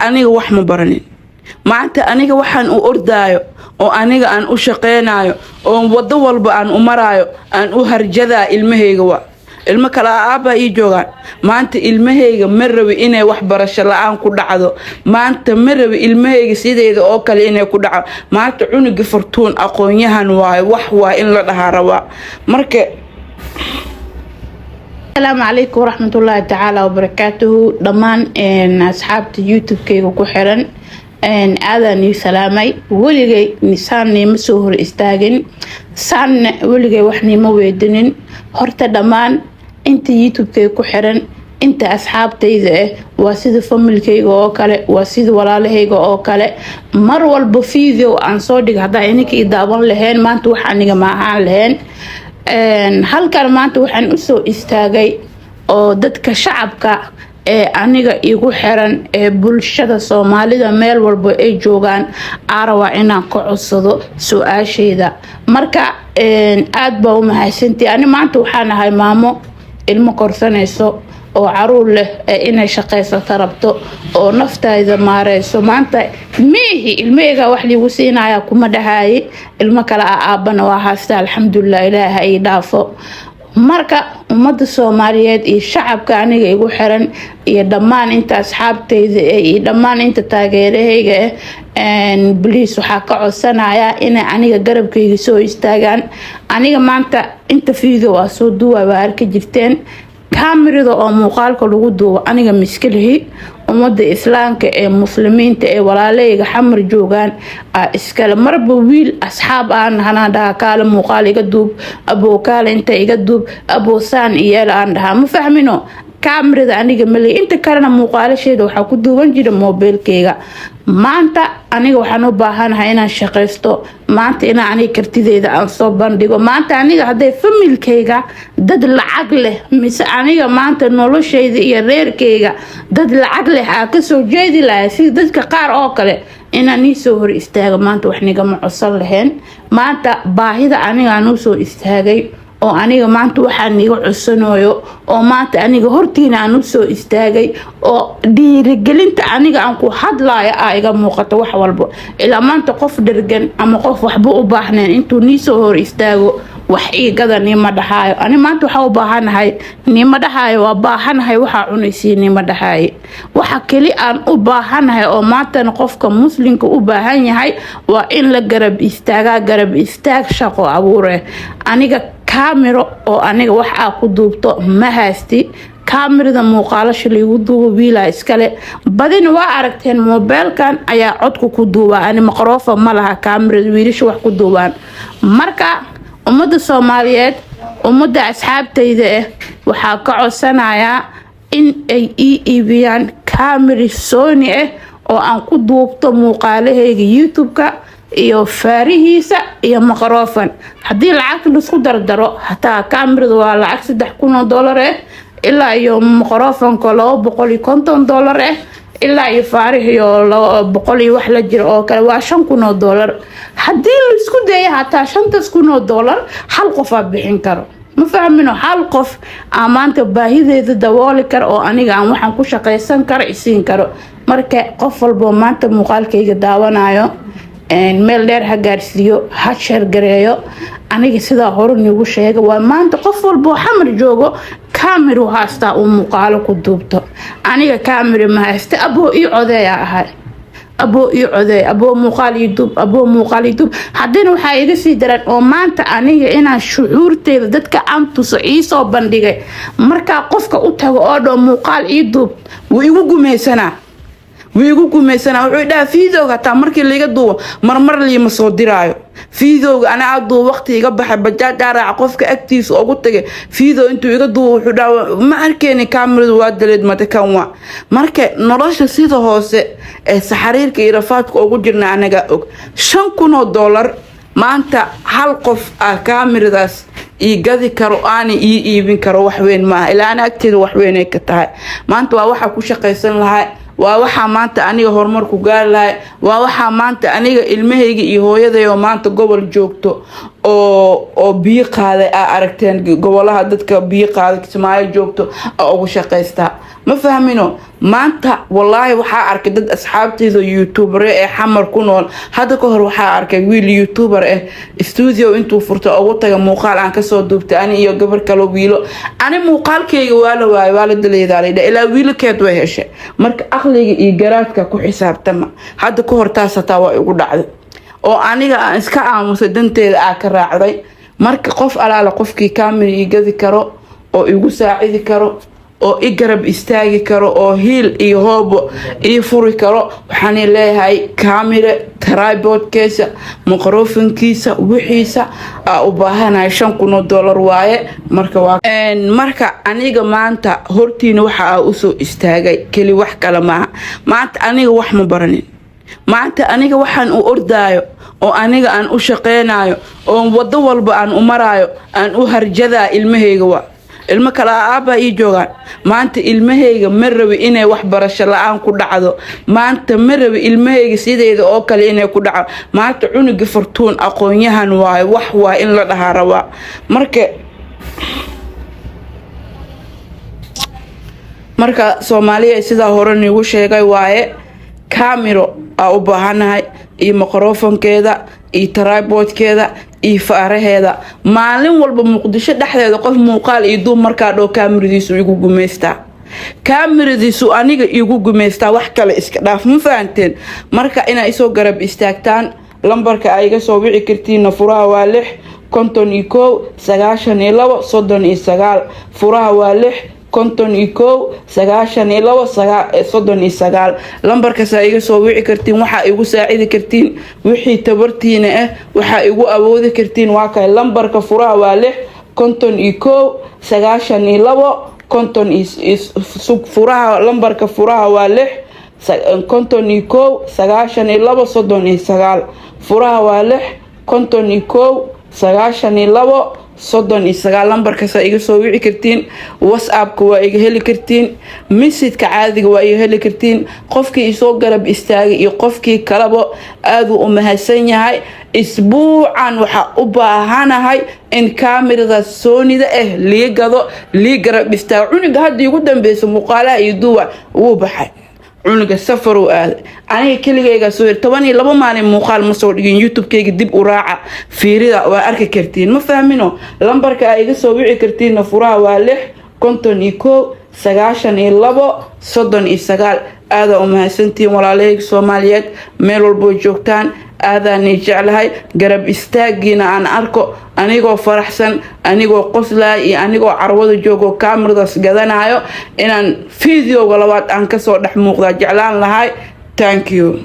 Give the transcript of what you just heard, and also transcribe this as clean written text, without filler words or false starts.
Aniga wax ma baranin. Maanta aniga waxaan u ordaayo oo aniga aan u shaqeynayo oo wado walba aan u maraayo, aan u harjadaa, ilmahayga. Waa ilmo kale aabbaa ii joogaan. Maanta ilmahayga ma rabi inay waxbarasho la-aan ku dhacdo. Maanta ma rabi ilmahayga sideeda oo kale inay ku dhaco. Maanta cunuga Fartuun aqoon-yahan waayo, wax waa in la dhahaa rabaa marka. Asalaamu calaykum waraxmatullaahi tacaala wabarakaatuhu. Dhammaan asxaabta YouTube-kayga ku xiran, aadaan ii salaamay. Weligay saan niima soo hor istaagin, saanna weligay wax niima weydinin. Horta dhammaan inta YouTube-kayga ku xiran, inta asxaabtayda ah, waa sida familkayga oo kale, waa sida walaalahayga oo kale. Mar walba video aan soo dhiga, haddaa ininka i daawan lahayn, maanta wax aniga ma ahaan lahayn. Halkan maanta waxaan usoo istaagay oo dadka shacabka ee aniga igu xiran, ee bulshada Soomaalida meel walba ay joogaan, aa rabaa inaan ka codsado su-aasheyda. Marka aada baa u mahadsantii. Ani maanta waxaan ahay maamo ilmo korsanayso oo caruur leh, ee inay shaqaysato rabto oo naftayda maareyso. Maanta miihi ilmaheyga wax liigu siinaya kuma dhahaaye. Ilmo kale ah aabana waa haysta, alxamdulilah, Ilaaha ii dhaafo. Marka ummadda Soomaaliyeed iyo shacabka aniga igu xiran iyo dhammaan inta asxaabtayda eh iyo dhammaan inta taageerahayga ah, please, waxaa ka codsanayaa inay aniga garabkayga soo istaagaan. Aniga maanta inta video aa soo duuwa waa arki jirteen. Kaamirada oo muuqaalka lagu duubo aniga miskalihi, ummadda Islaamka ee Muslimiinta ee walaalahayga Xamar joogaan aa iskale. Marba wiil asxaab aan hanaan dhahaa, "Kaale muuqaal iga duub, aboo, kaale inta iga duub, aboo, saan iyeel," aan dhahaa. Ma fahmino? Kaamirada aniga maley. Inta kalena muuqaalasheeda waxaa ku duuban jira moobeelkeyga. Maanta aniga waxaan u baahanahay inaan shaqaysto. Maanta inaan aniga kartideyda aan soo bandhigo. Maanta aniga hadday familkayga dad lacag leh, mise aniga maanta noloshayda iyo reerkayga dad lacag leh aa kasoo jeedi lahay sida dadka qaar oo kale, inaan ii soo hor istaago maanta wax nigama codsan lahayn. Maanta baahida aniga aan usoo istaagay oo aniga maanta waxaa niga codsanayo oo maanta aniga hortiina aan usoo istaagay oo dhiirigelinta aniga aan ku hadlaayo aa iga muuqato wax walbo. Ilaa maanta qof dhergan ama qof waxba u baahnayn intuu niisoo hor istaago wax iigada niima dhahaayo. Ani maanta waxaa u baahanahay niima dhahaayo, waa baahanahay, waxaa cunaysiin niima dhahaayo. Waxa keli aan u baahanahay oo maantana qofka Muslimka u baahan yahay waa in la garab istaagaa, garab istaag shaqo abuure. Aniga kaamiro oo aniga wax aa ku duubto ma haysti. Kaamirada muuqaalasha laigu duubo wiilaa iskale. Badina waa aragteen, moobeelkan ayaa codka ku duubaa. Ani maqroofa ma laha kaamirada wiilasha wax ku duubaan. Marka ummadda Soomaaliyeed, ummadda asxaabtayda ah, waxaa ka codsanayaa in ay ii iibiyaan kaamiri Sony ah oo aan ku duubto muuqaalahayga YouTube-ka iyo faarihiisa iyo maqroofan. Haddii lacagta laisku dardaro, hataa kaamirada waa lacag $3,000 ah, ilaa iyo maqrofanka $250 ah, ilaa iyo faarihiyo 200 iyo wax la jiro oo kale, waa $5,000. Haddii laisku dayo, hataa shantaas kun oo dollar hal qofaa bixin karo. Ma fahmino? Hal qof aa maanta baahideeda dabooli kara oo aniga aan waxaan ku shaqaysan karo isiin karo. Marka qof walboo maanta muuqaalkayga daawanayo, meel dheer ha gaarsiiyo, ha share gareeyo. Aniga sidaa hore niigu sheega, waa maanta qof walboo Xamar joogo kaamiru haastaa uu muuqaalo ku duubto. Aniga kaamiri ma haysta. Aboo ii codeeya ahay, aboo ii codeey, aboo muuqaal ii duub, aboo muuqaal ii duub. Haddana waxaa iga sii daran oo maanta aniga inaan shucuurteeda dadka aan tuso iisoo bandhigay, markaa qofka u tago oo dho "Muuqaal ii duub," wuu igu gumaysanaa, wuu igu gumaysanaa. Wuxuu dhahaa videoga hataa markii laiga duubo marmar liima soo diraayo videoga. Anaa duubo, waqti iga baxay, bajaaj raaca, qofka agtiisa ugu tagay, video intuu iga duubo wuxuu dhahaa, "Ma arkeyni, kaamiradu waa daleed mate." Kan waa marka nolosha sida hoose ee saxariirka iyo rafaadka ugu jirna anagaa og. $5,000 maanta hal qof ah kaamiradaas ii gadi karo, aana ii iibin karo, waxweyn maaha. Ilaa ana agteeda waxweynay ka tahay. Maanta waa waxaa ku shaqaysan lahaa, waa waxaa maanta aniga horumar ku gaari lahay, waa waxaa maanta aniga ilmahayga iyo hooyaday oo maanta gobol joogto. Oo biyo qaaday aa aragteen, gobolaha dadka biyo qaaday, Kismaayo joogto aa ugu shaqaystaa. Ma fahmino? Maanta wallaahi waxaa arkay dad asxaabteyda youtuber ee Xamar ku nool. Hadda ka hor waxaa arkay wiil youtuber ah studio intuu furto ugu taga, muuqaal aan kasoo duubtay ani iyo gabar kaloo wiilo. Ani muuqaalkeyga waa la waayay, waa la daleedaalay, ilaa wiilkeed way heshay. Marka aqliga iyo garaadka ku xisaabtama. Hadda ka hor taas hataa waa igu dhacday oo aniga aan iska aamusay, danteeda aa ka raacday. Marka qof alaala qofkii camera ii gadi karo oo igu saacidi karo oo i garab istaagi karo oo hiil iyo hoobo ii furi karo, waxaan leeyahay camera, tripodkeesa, microfonkiisa, wixiisa aa u baahanahay. $5,000 waaye. Marka waa marka aniga maanta hortiina waxa aa usoo istaagay keli wax kale maaha. Maanta aniga wax ma baranin. Maanta aniga waxaan u ordaayo oo aniga aan u shaqeynayo oo wado walba aan u maraayo, aan u harjadaa, ilmahayga. Waa ilmo kale aabbaa ii joogaan. Maanta ilmahayga ma rabi inay waxbarasho la-aan ku dhacdo. Maanta ma rabi ilmahayga sideeda oo kale inay ku dhaco. Maanta cunuga Fartuun aqoon-yahan waayo, wax waa in la dhahaa rabaa. Marka Soomaaliya, sidaa hore niigu sheegay waaye, camera aa u baahanahay iyo microfonkeeda iyo tripodkeeda iyo faaraheeda. Maalin walba Muqdisho dhexdeeda qof muuqaal iyo duub markaa dhoo, kaamiradiisu igu gumaystaa, kaamiradiisu aniga igu gumaystaa, wax kale iska dhaaf. Ma fahanteen? Marka inaa isoo garab istaagtaan. Lambarka ay iga soo wici kartiinna, furaha waa 651 92 39. Furaha waa 651 92 39. Lambarkaas iga soo wici kartiin. Waxaa igu saacidi kartiin wixii tabartiina ah, waxaa igu awoodi kartiin. Waa kay lambarka, furaha waa 651 92 50 furaha. Lambarka furaha waa 651 92 39. Furaha waa 651 92 39. Lambarkaasa iga soo wici kartiin. WhatsAppka waa iga heli kartiin, messageka caadiga waa iga heli kartiin. Qofkii isoo garab istaagay iyo qofkii kaleba aaduu u mahadsan yahay. Isbuucan waxaa u baahanahay in kaamirada Sonyda ah lii gado, lii garab istaago. Cunuga hadda igu dambeysa muuqaalaha iyo duwa wuu baxay, cunuga safaruu aaday, aniga keligaygaa soo yir. 12 maalin muuqaal ma soo dhigin YouTube-kayga. Dib u raaca, fiirida, waa arki kartiin. Ma fahmino? Lambarka aa iga soo wici kartiinna, furaha waa 651 92 39. Aadaa u mahadsantihiin, walaalahayga Soomaaliyeed, meel walboo joogtaan. Aadaanay jeclahay garab istaagiina aan arko anigoo faraxsan, anigoo qoslaya iyo anigoo carwada joogo kaamiradaas gadanayo, inaan videoga labaad aan kasoo dhex muuqdaa jeclaan lahay. Thank you.